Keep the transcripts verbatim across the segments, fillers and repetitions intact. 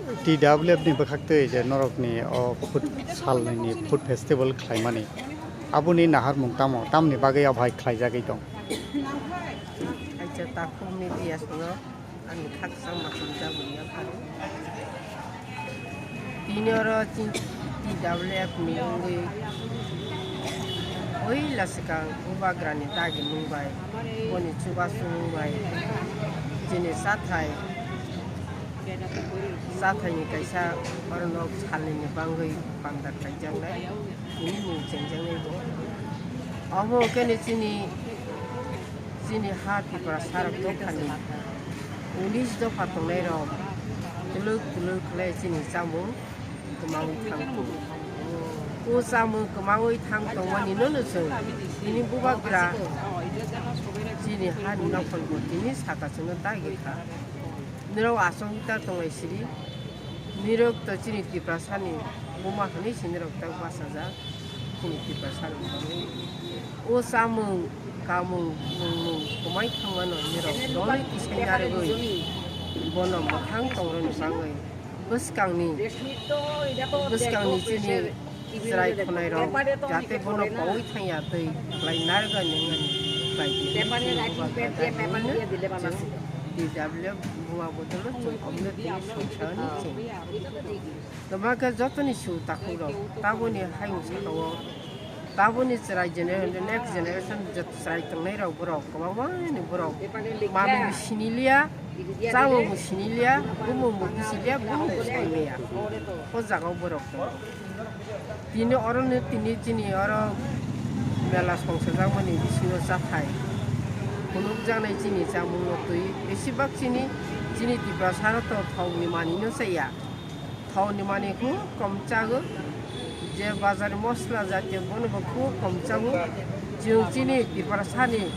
T W F ni bwkhaktwi je norokni o food salni food festival khlaimani, aboni naharmung tamo, tamni bagwi abohai khlaijagwi tong? Acha takhuk media swngo ani khakchangma hamjakmung yapharo. Tini oro chini T W F ni wngwi puila swkang Bubagrani dagimung bai, boni chubasungmung bai chini chathai, chathaini kaisa oro nok salnini bangwi panda khaijaknai, tini mung chengjaknai bo. Omo hwnkhe ni chini, chini ha Tiprasa rok dophani unis dopha tongnai rok twlwk twlwk khlai chini chamung kwmawi thang tongo. O chamung kwmawi thang tongmani no no chwng tini Bubagra chini hani nokhol bo tini saka chwngno dagi kha. Nirok aswk ta tonglai sidi. Nirok to chini Tiprasani buma hwnwi se nirok ta bachajak. Chini Tiprasani bagwi o chamung kamung nungmung kwmai thangmano nirok doli tisai narwgwi bono mwthang tongrwni bagwi bwskangni, bwskangni chini chwrai khwnairok jate bono paui thangya twi khlai narwgani wngmani khlai di. Chini bubagra chwng D W F buma bodolo chwng omno tini songchani chini. Kwbangkhe jotoni su takhuk rok taboni hayung sakao taboni chwrai gener-, next generation je chwrai tongnai rok borok kwbangma ni borok manwi bo siniliya, chamung bo siniliya, bumung bo bisiliya, bumung bo sailiya. O jaga o borok tongo. Tini oro no tini chini oro mela songsajakmani bisingo chathai phunukjaknai chini chamung no twi besibak chini, chini Tiprasa no to thok ni manwi no chaya. Thok ni manwi khub kom chago, je bazar ni mosla jatiyo bono bo khub kom chago. Chwng chini Tiprasa ni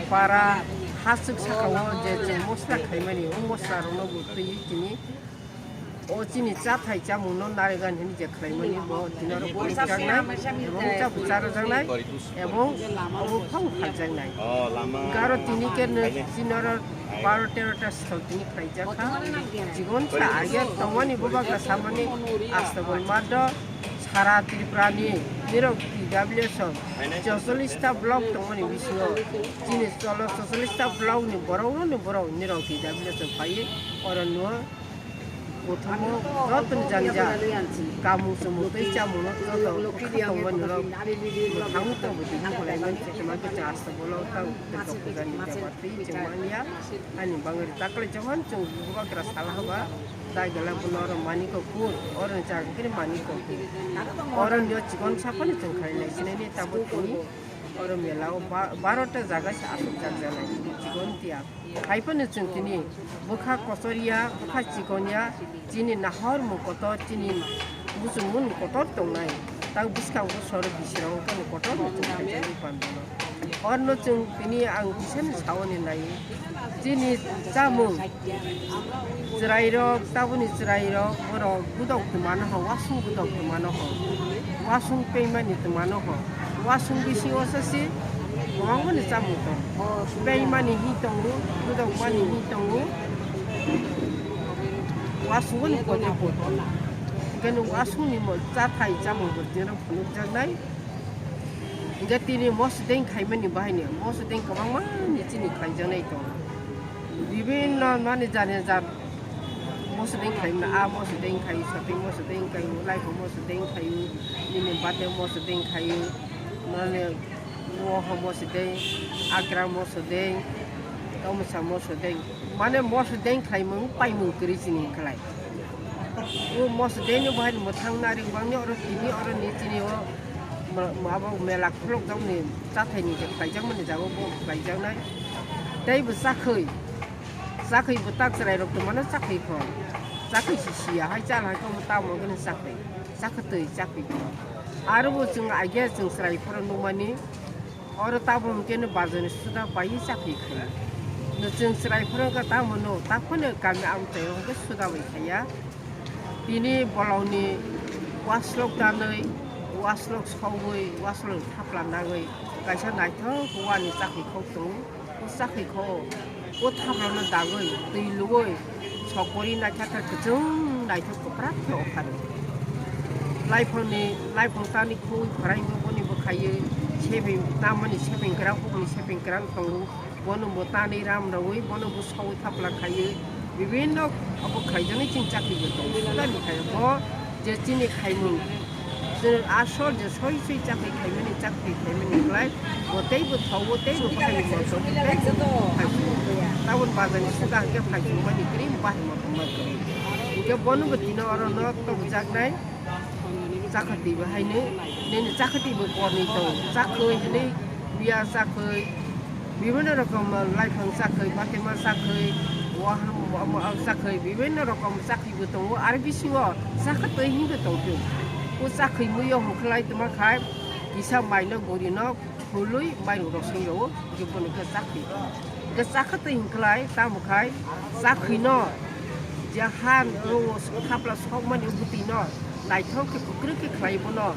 para haswk sakao je chwng mosla khaimani o mosla rok no bo twi tini o chini chathai chamung no narwgani hwnwi je khlaimani bo tini oro phunukjaknai ebong chabu charajaknai ebong obo phang phaljaknai. Garo tini khe no chini oro baro tero ta sal tini khlaijak kha. Chikon sa age tongmani bubagra samani Astabol Maddo sara Tripura ni nirok T W S o chocholish ta block tongmani bisingo chini cholo chocholish ta block ni borok no ni borok nirok T W S o phaiwi oro no. Kothomo joto ni jani ja kamung chumung tei chamung no joto kha tongmani rok mwthangwi tongbo tini kwlaimani se tongma khe chwng Astabol o tang tei kok puja ni bebak twi chwng manya ani bangwi taklai jokon chwng bubagra sal haba dai gala bono oro maniko kut oro ni chang khe maniko kut oro ni o chikon saphano chwng khainai sinai ni tabuk tini oro mela o ba-, baro ta jaga se aswk jak janai chikon tiya. Hai phano chwng tini bwkha kochor ya, bwkha chikon ya, chini nahor mung kotor, chini muchung mung kotor tongnai. Tak bwskango sor bisirok wngkha kotor no chwng khaijagwi pandino. Orno chwng tini ang bisani saoni nai. Chini chamung chwrairok, taboni chwrairok borok gudok twmano ho, wasung gudok twmano ho, wasung peimani twmano ho. Wasung bisingo se se kwbangmani chamung tongo. Peimani hi tongo, gudokmani hi tongo. Wasungoni kotor kotor. Hingke nwng wasungni mo chathai chamung bo tini phunukjaknai. Hingke tini mosodeng khaimani bahaino mosodeng kwbangmani chini khaijaknai tongo. Bibinno mani jani jat mosodeng khaimani, a mosodeng khai, sotwi mosodeng khai, laipho mosodeng khai, nini bate mosodeng khai, mane. Moho mosodeng, akra mosodeng, tomsa mosodeng. Mane mosodeng khlaimung paimung kwrwi chini khlai. O mosodeng ni bahai mwthang nari bangni oro tini oro ni chini o ma-, ma-, abo mela khulok jakmani chathai ni je khlaijak mani jaga bo khlaijaknai. Tei bo chakhwi, chakhwi bo tak chwrai rok tongmano chakhwi kho. Chakhwi si siya hai chala hai khe tamo khe chakhwi. Chakhwi twi chakhwi kho. Aro bo chwng agia chwng chwrai phoro nukmani. Oro tabuk hwnkhe no bazar ni suda bai chakhwi khaio. No chwng chwrai phuru wngkha tamo no, takhwno kami amchaio hwnkhe suda bai khaiya. Tini bolongni waslok tanwi, waslok sogwi, waslok thapla nagwi kaisa naithok wani chakhwi khok tongo. O chakhwi kho, o thapla no dagwi, twi lugwi, sokori naithok khe kwchwng. Naithok kwprak khe ophari. Laiphangni, laiphang tani khwi pharai wngwi boni bo khaiwi sepeng tamani sepeng kwrang hukni sepeng kwrang tongo. Bono bo tanwi ram rwwi bono bo sawi thapla khaiwi bibinno abo khaijaknai chini chakri bo tongo. Sudani khai bo je chini khaimung, je asol je soi soi chakri khaimani, chakri khaimani khlai bo tei bo thawo tei bo phai bo thawo tei bo phai. Tabon bazani suda hwnkhe phai mani krim bahai motom ma krim. Hwnkhe bono bo tino oro no tobjaknai. Chakhati bo haino, nini chakhati bo korni tong, chakhoi hinwi, biya chakhoi, bibinno rokom laiphang chakhoi, batema chakhoi, waham, waham, waham chakhoi, bibinno rokom chakhoi bo tongo, aro bisingo chakhwtwi hinwi tongphio. O chakhoi muiyo hwnkhlai tongma khai, kisa maino gorino, Khului mairung rok song rwo, hwnkhe bono khe chakhwi. Hwnkhe chakhwtwi hwnkhlai, tamo khai chakhwino je ha rwo thapla sokmani bwtwino naithok khe kwkrwi khe khlai bono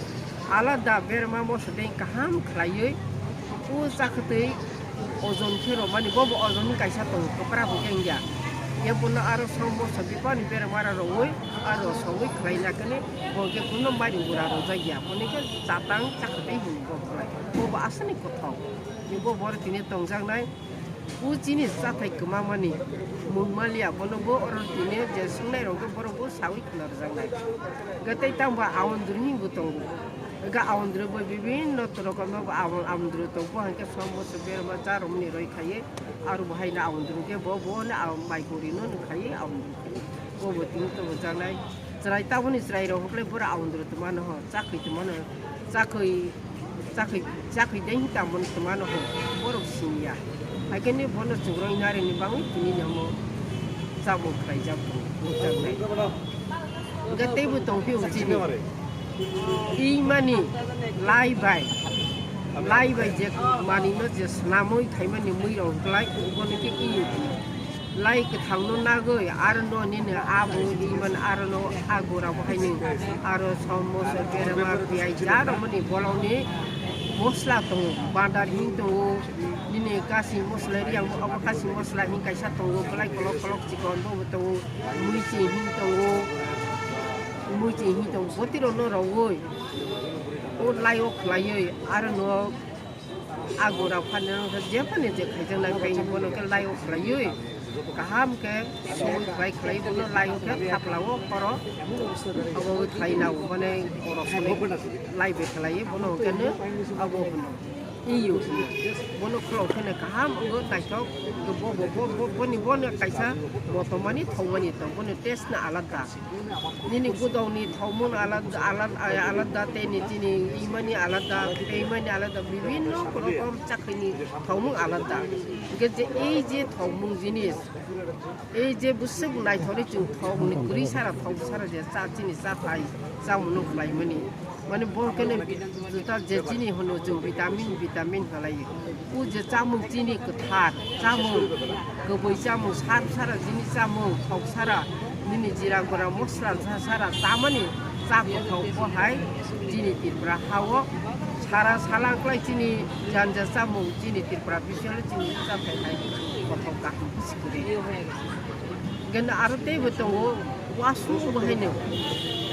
alada berma moso dei kaham khlaiwi o chakhwtwi ojon khe rwmani, bobo ojon ni kaisa tongo, kwpra bo khe wngya. Hwnkhe bono aro song moso bebani berma rwui aro songwi khlai nakhe ni bo hwnkhe bono mairung gura rwjakya, hwnwi khe chatang chakhwtwi hwnwi bo khlai. Bobo aswkni kothok. Bo boro tini tongjaknai. O chini chathai kwmamani mung maliya, bono bo oro tini je swngnai rok khe borok bo sawi khna rwjaknai. Hwnkhe tei tamo ba awandru hwnwi bo tongo. Hwnkhe awandru bo bibinno rokomno bo awan-, awandru tongo, bo hwnkhe som moso berma cha romani roi khaiwi, aro bo haino awandru hwnkhe bo, bo no aw-, mai gurino nung khaiwi awandru khaiwi. Bo bo tini tongo jaknai. Chwrai taboni chwrai rok hwnkhe boro awandru tongmano ho, chakhwi tongmano, chakhwi, chakhwi, chakhwi dei hinwi tamo tongmano ho, borok siniya. Haikhe ni bono chwngno narini bagwi tini namo chamung khlaijak tongo, nukjaknai. Hwnkhe teibo tongphio chini. Imani lai bai, lai bai je manwino je swnamwi khaimani muirok hwnkhlai, bono khe iyo. Lai kwthangno nagwi, aro no nini abo iman aro no agora bo haini aro som moso berma piyaj ja romani bolongni mosla tongo, bandar hin tongo, nini kasi mosla riyang bo obo kasi mosla hin kaisa tongo, belai kolok kolok chikon bo tongo, muichi hin tongo, muichi hin tongo, botiro no rogwi o lai o khlaiwi aro no. Agora phano je phano je khaijaknai bai bono khe lai o khlaiwi kaham khe soi bai khlai bono lai o khe thapla o khoro abo khlai na o mane oro soi lai bai khlai bono khe no abo hwno iyo bono khulok khe kaham wngwi naithok bo bo bo bo boni bono kaisa motomani thongmani tong bono taste na alada. Nini gudokni thokmung alada, alada, alada, tei ni chini imani alada, tei imani alada, bibinno rokom chakhwini thokmung alada. Hwnkhe je ei je thokmung jinis, ei je bwswk naithokni chwng thokni kwrwi sara, thok sara je cha chini chathai chamungno khlaimani. Mane bo khe juta je chini hwno chwng vitamin, vitamin halai. O je chamung chini kwthar, chamung kwbwi chamung, sar sara chini chamung, thok sara, nini jira gora mosla sa sara, tamani cha kwthok bo hai chini Tripura hao sara salang klai chini janja chamung chini Tripura bisalo chini chathai hai kothok kaham khe sikiri. Gana aro teibo tongo. Wasung bo haino,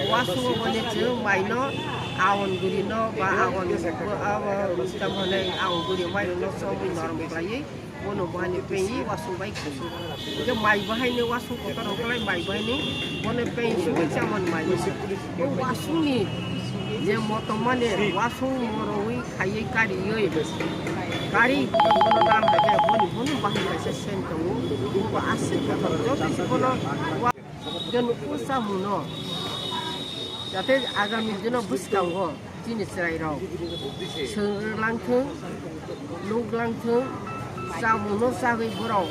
wasung bo haino chwng maino aon guri no ba aon abo tamo hwnwi aon guri maino no chobwi norom khlaiwi bono bo haino pengwi wasung bai khlaiwi. Hwnkhe mai bo haino wasung kotor rok khlai mai bo haino bono peng sugwi chamani mai. O wasungni je motom mane wasung morowi khaiwi kariwi kari bono nang bai khe boni bono bahai kaisa sen tongo. Bo aswk kotor joto se bono. Joni o chamungno, jate agami dino bwskango chini chwrairok swrwnglang thung, nuklang thung, chamungno chagwi borok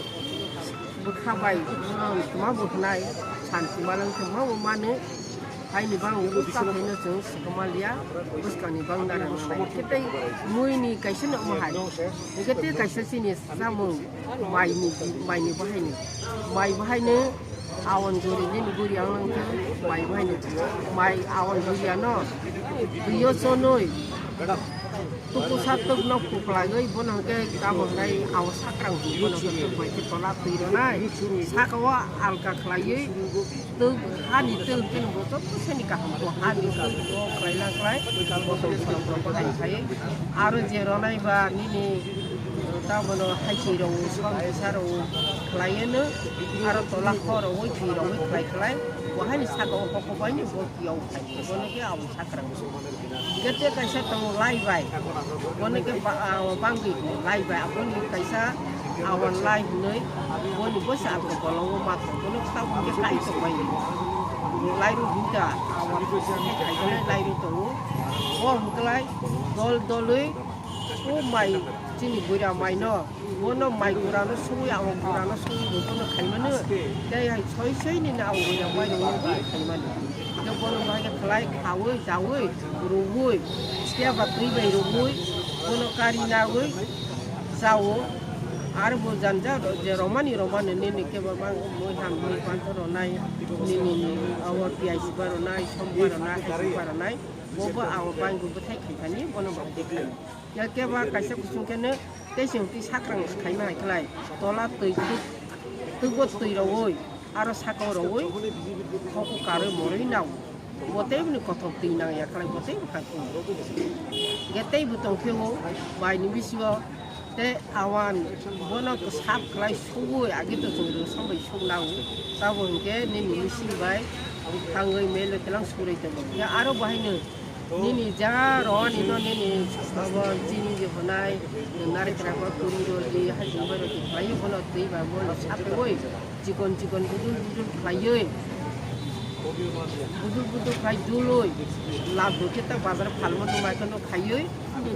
bwkha bai borok ma bo hwnai, santi ma lang thung, ma bo mano, haini bang o bwkha phaino chwng swkang manliya, bwskangni bang narwknai. Khe tei muini kaisa no omo hai, hwnkhe tei kaisa chini chamung. Maini, maini bahaini, mai bahaini, Awan jori nini buri ang nang khe mai bai no. Mai awan jori ano. Tuyo sonoi. Tuku sa tuk nok kuklagoi bono hwnkhe tabok nai awan sakrang bono hwnkhe tuk bai khe tola twi rwnai. Saka o alka khlaiwi tuk hani tuk khe bo joto sani kaham ko hani tuk bo khlai lang khlai. Bo tong sorok rok bo hai khai. Aro je rwnai ba nini Tabono haisi rok, som kisa rok khlaiwi no, aro tola khor rok, twi rok khlai khlai, bo haini saka o hoko bai ni bo twi o khai, bono khe abo sakrang. Hwnkhe tei kaisa tongo lai bai, bono khe ba-, ah, bangwi lai bai, aboni kaisa awan lai hinwi, boni bwsa ako bolongo ma thang, bono tabuk khe kai tong bai ni. Lai rok hinta, awan khe khai khai lai rok tongo, bo hwnkhe lai dol dolwi, O mai chini buira mai no, bono mai gura no sugwi, abo gura no sugwi, bono khai mano. Tei hai soi soi ni na abo buira mai no khai mano. Tei bono bai khe khlai khaui, daui, rugui, siya ba twi bai rugui, bono kari nagui, jao. Ar bo janja je romani romani nini khe ba bang mui ham mui pantho ronai, nini ni abo piyaj ba ronai, som ba ronai, haisi ba ronai. Bo bo abo bai bo bwthai khai thani, bono bai khe khai. Ya khe ba kaisa kusung khe no tei se hwnkhe sakrang se khaima hai khlai. Tola twi twi, twi bo twi rogwi, aro saka o rogwi, hoko karwi morwi nao. Bo tei bini kothok twi nang ya khlai, bo tei bo kha kung. Ya tei bo tong khe o bai ni bisingo tei awan bono sap khlai sugwi agi to chwng rw sambai suk nao. Tabo hwnkhe nini machine bai thangwi melo telang surai tongo. Ya aro bahai no Nini ja rwani no nini abo chini je hwnai, narikra ko turi rw di, hajing bai rw di, khlai bono twi ba bono sapegoi chikon chikon budul budul khlaiwi, budul budul khlai dului, lab do khe ta bazar phalma tongma khe no khlaiwi,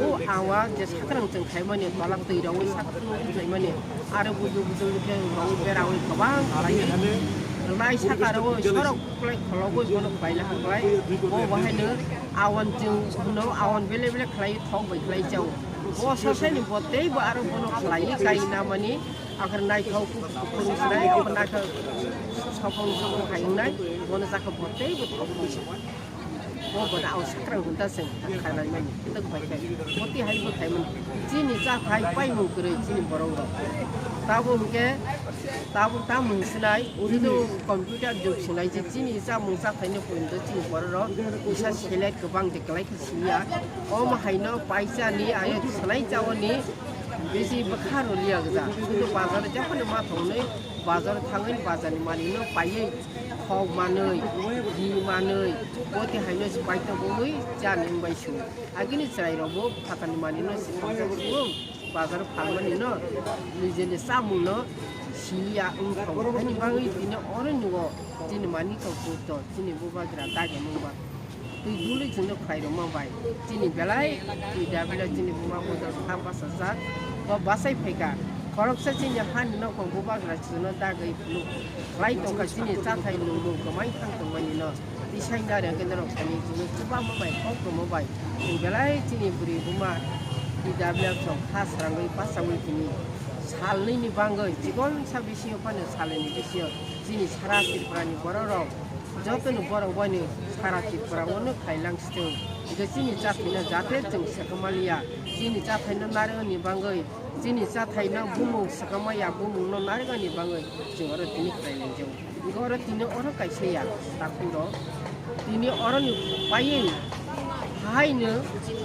o awa je sakrang chwng khaimani tola twi rwui sakrang khlaimani, aro budul budul khe rwui beraui kwbang khlaiwi, rwnai saka rwui sorok. Kwlai khologwi bono baila hwnkhlai, bo bahaino awan chwng hwno, awan bele bele khlai thok bai khlai chao. Bo sasani bo tei bo aro bono khlaiwi kai namani, akhar naithok phuru sinai, naithok sokong sokong hai wngnai, bono chakha bo tei bo thok bai. Bo bono awan sakrang hwnta se khlaimani, twk bai khe. Bo tihai bo khaimani. Chini chathai paimung kwrwi chini borok rok. Tabo hwnkhe Tabuk ta mung sinai, judu computer jug sinai je chini chamung chathaino poito chini borok rok kisa select kwbang de kwlai khe siniya. Omo haino paisa ni ayo sinai chaoni bisi bwkha rw liya gwja. Judu bazar jephano ma thongnai bazar thangwi bazar ni manwi no paiwi khok manwi, di manwi, boti haino se paito bongwi chani wngbai su. Agini chwrai rok bo phatar ni manwi no se thangsa sugo. Bazar phalmani no, nijeni chamung no siliya wngthok. Ani bagwi tini oro nugo, chini mani kok buto, chini bubagra dagi mungba. Twi duli chwngno khlai rwma bai. Chini belai twi da belai chini buma buto kha bachajak. Bo bachai phaikha. Khoroksa chini hani nokong bubagra chwngno dagwi phunuk. Khlai tongkha chini chathai nungmung kwmai thang tongmani no. Tisai narwk khe norok thani chwngno chubama bai kok tongma bai chwng belai chini bwrwi buma T W F rok kha srangwi pachaui tini sal nwi ni bangwi chikonsa bisingo phano salni bisingo chini sara Tripura ni borok rok joto ni borok bai ni sara Tripura o no khailang sithwng hwnkhe chini chathai no jate chwng swkang maliya chini chathai no narwk ni bangwi chini chathai no bumung swkang maya bumung no narwk ni bangwi chwng oro tini khlai nai jago. Hwnkhe oro tini oro kaisa ya, takhuk rok. Tini oro ni paiwi haino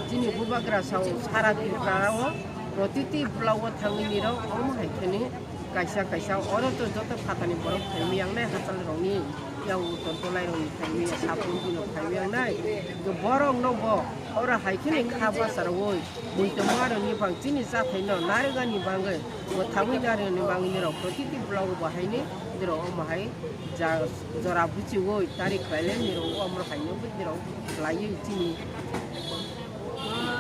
chini bubagra sao sara Tripura o protiti block o thangwi ni rok omo hai kheno kaisa kaisa oro to joto phatani borok phaimwi yangnai hachal rokni yang uttor tolai rokni phaimwi ya sapung bino phaimwi yangnai. Borok no bo oro hai kheno kha basa rwui muitongo aro ni bang chini chathai no narwk ani bangwi mwthangwi narwk ani bangwi ni rok protiti block o bo haino ni rok omo hai Ja-, jora buchiui tari khlailai nirok omo haino nirok khlaiwi chini,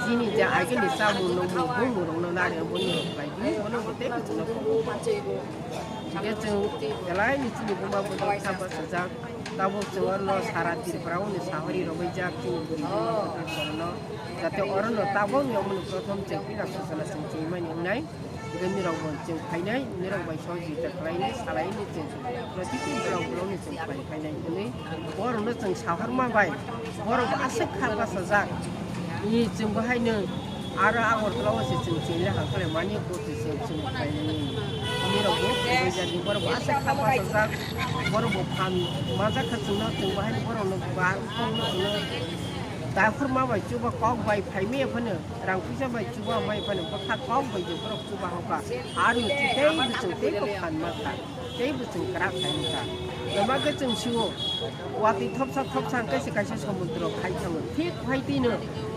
chini je agini chamung nungmung bumung rokno nari boni rok khlai di, bono bo tei kuchuno kok. Hingke chwng belai ni chini buma buma kha bachajak, tabuk chwng orno sara Tripura oni sahori rogwi jak chini bwrwi buma buma rokno, jate orono tabukni omoni prothom chengpina susana chwng chini mani wngnai. Nirok bo chwng phainai, nirok bai sohojogita khlainai, salainai chwng. Protiti borok borokni chwng phai phainai hwnwi borokno chwng sahorma bai, borok bo aswk kha bachajak. Ni chwng bo haino aro Agartala o se chwng chwng le hangkhle mani bo se chwng chwng phainai. Nirok bo phaibai jadi borok bo aswk kha bachajak, borok bo phan majak kha chwngno, chwng bo haino borokno ba, borokno chwngno dakhorma bai chuba kok bai phaimaya phano. Rang puisa bai chuba mai phano bwkha kok bai je borok chuba hoka. Aro tei bwchwng tei bo phan ma kha. Tei bwchwng kwrak khai wngkha. Ema khe chwng sio watwi thopsa thopsa hwnkhe se kaisa somudro khai thango. Thik phai tino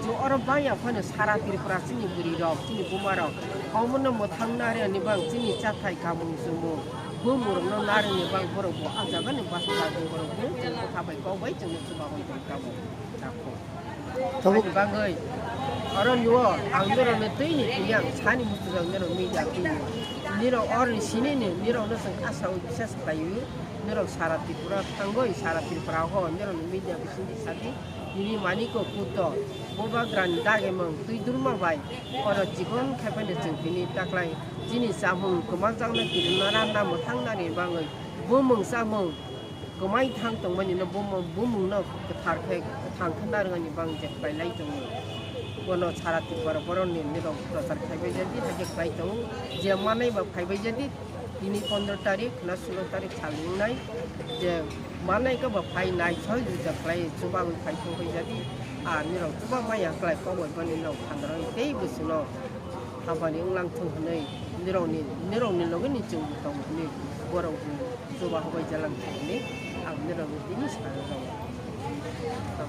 je oro bangya phano sara Tripura chini bwrwi rok, chini buma rok. Omono mwthang narwkni bang chini chathai kamung chumung bumung rokno narwkni bang borok bo ah jagani bwsa borok bo chwng bwkha bai kok bai chwngno chuba bai tong kha bo. Tabuk. Ani bagwi oro nuo ang norokno twi ni twi ang sani muchungno norok media twi. Nirok oroni sini ni nirokno chwng asa o bisas khlaiwi norok sara Tripura thangwi sara Tripura ho norokni media bisingtwi sadi nini maniko kuto boba grani dagimung twi durma bai oro chikon khe phano chwng tini taklai chini chamung kwmajak no kirima ranna mwthang nani bagwi bumung chamung kwmai thang tongmani no bumung, bumung no kwthar khe kwthang khe narwknani bang je khlai lai tongo. Bono sara Tripura borok ni nirok prochar khai bai jadi, hai khe khlai tongo. Je manai ba phai bai jadi, tini pondro tarik na sulo tarik sal wngnai. Je manai khe ba phai nai soi juda khlai chubawi phai thang bai jadi. A nirok chuba maya khlai kok bai bani no phandra tei bwswk no habani wnglang thung hwnwi nirokni, nirokni logi ni chwng tong hwnwi borok bo chuba hobai jalang thung hwnwi ang nirokno tini sa rwjago.